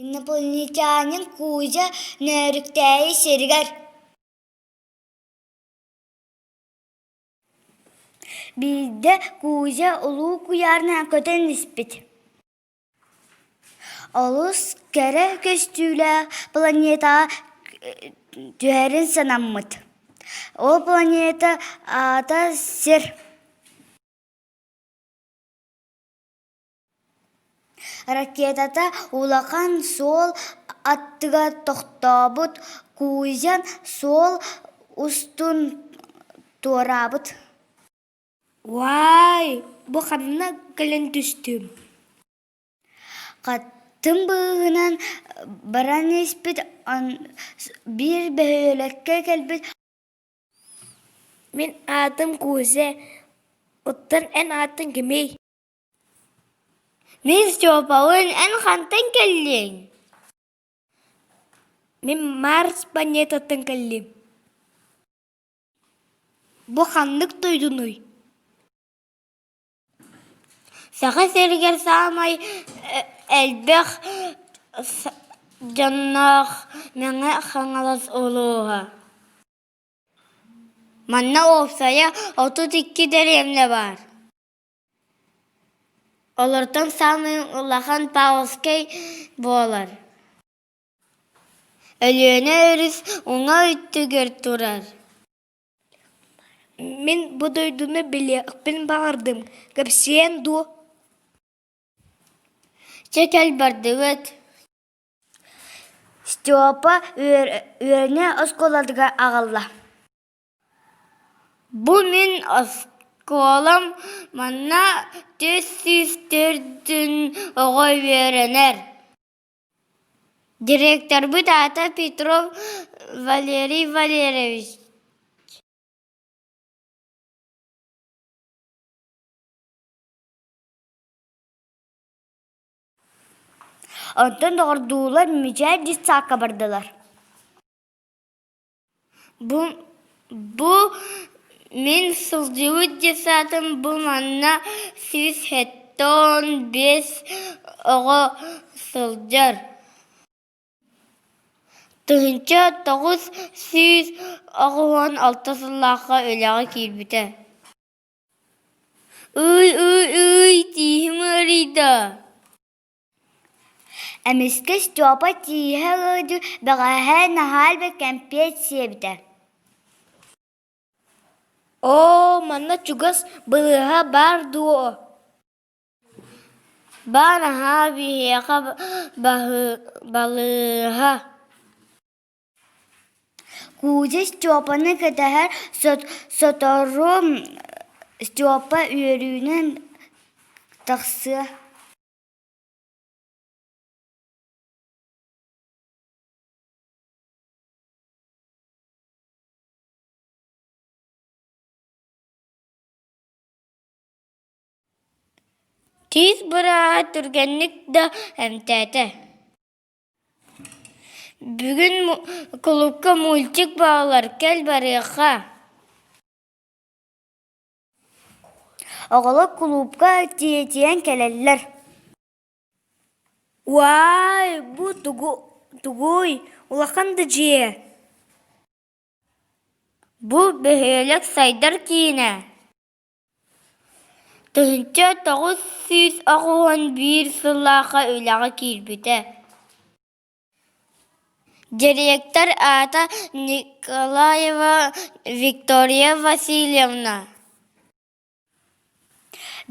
Инопланетянин Кузя Нөөрүктээйи сиригэр Биирдэ Кузя улуу куйаарынан көтөн испит. Олус кэрэ көстүүлээх планетаҕа түһэрин санаммыт. Ол планета аата Сир. Ракетата улахан суол аттыгар тохтообут, Кузя суол устун туораабыт. Уай, бу ханна кэлэн түстүм? Хаттым быыһынан баран испит, биир бөһүөлэккэ кэлбит Мин аатым Кузя, оттон эн аатыҥ кимий? Мин Степабын, эн хантан кэллиҥ? Мин Марс планетаттан кэллим. Бу ханнык дойдунуй? Саха сиригэр саамай элбэх дьонноох Мэҥэ Хаҥалас улууһа. Манна уопсайа 32 дэриэбинэ баар. Олортон саамай улахан Павловскай буолар. Өлүөнэ өрүс уҥа өттүгэр турар. Мин бу дойдуну билиэхпин баҕардым, кэпсиэҥ дуо? Чэ кэл бардыбыт. Степа үөрэнэ оскуолатыгар аҕалла. Бу мин оскуолам, манна 404 оҕо үөрэнэр. Директорбыт аата Петров Валерий Валерьевич. Онтон доҕордуулар Мичээр детсадка бардылар. Бу, бу мин сылдьыбыт детсадым бу манна 175 оҕо сылдьар. 1986 сыллаахха үлэҕэ киирбитэ. Ый-ый-ый, тииһим ыарыйда Эмискэ Степа тииһэ ыалдьар, бэҕэһээ наһаа элбэх кэмпиэт сиэбитэ Оо, манна чугас балыыһа баар дуо? Баар аһаа биһиэхэ балыыһа Кузя Степаны кэтэһэр, сотору Степа үөрүүнэн тахсыа Тиис бырааһа түргэнник да эмтээтэ. Бүгүн кулуупка мультик буолар, кэл барыахха Оҕолор кулуупка тиэтийэн кэлэллэр Уай, бу тугуй, улахан да дьиэ Бу бөһүөлэк сайдар киинэ 1981 сыллаахха үлэҕэ киирбитэ. Директор аата Николаева Виктория Васильевна.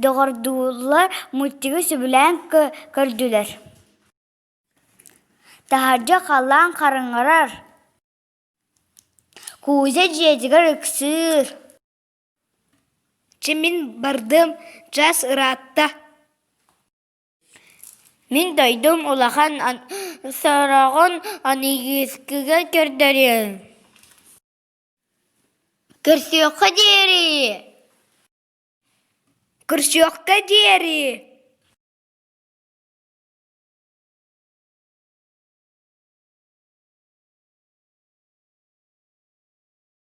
Доҕордуулар мультигы сөбүлээн көрдүлэр. Таһырдьа халлаан хараҥарар, Кузя дьиэтигэр ыксыыр Чэ мин бардым, чаас ыраатта Мин дойдум улахан сороҕун аныгыскыга көрдөрүөм Көрсүөххэ диэри Көрсүөххэ диэри!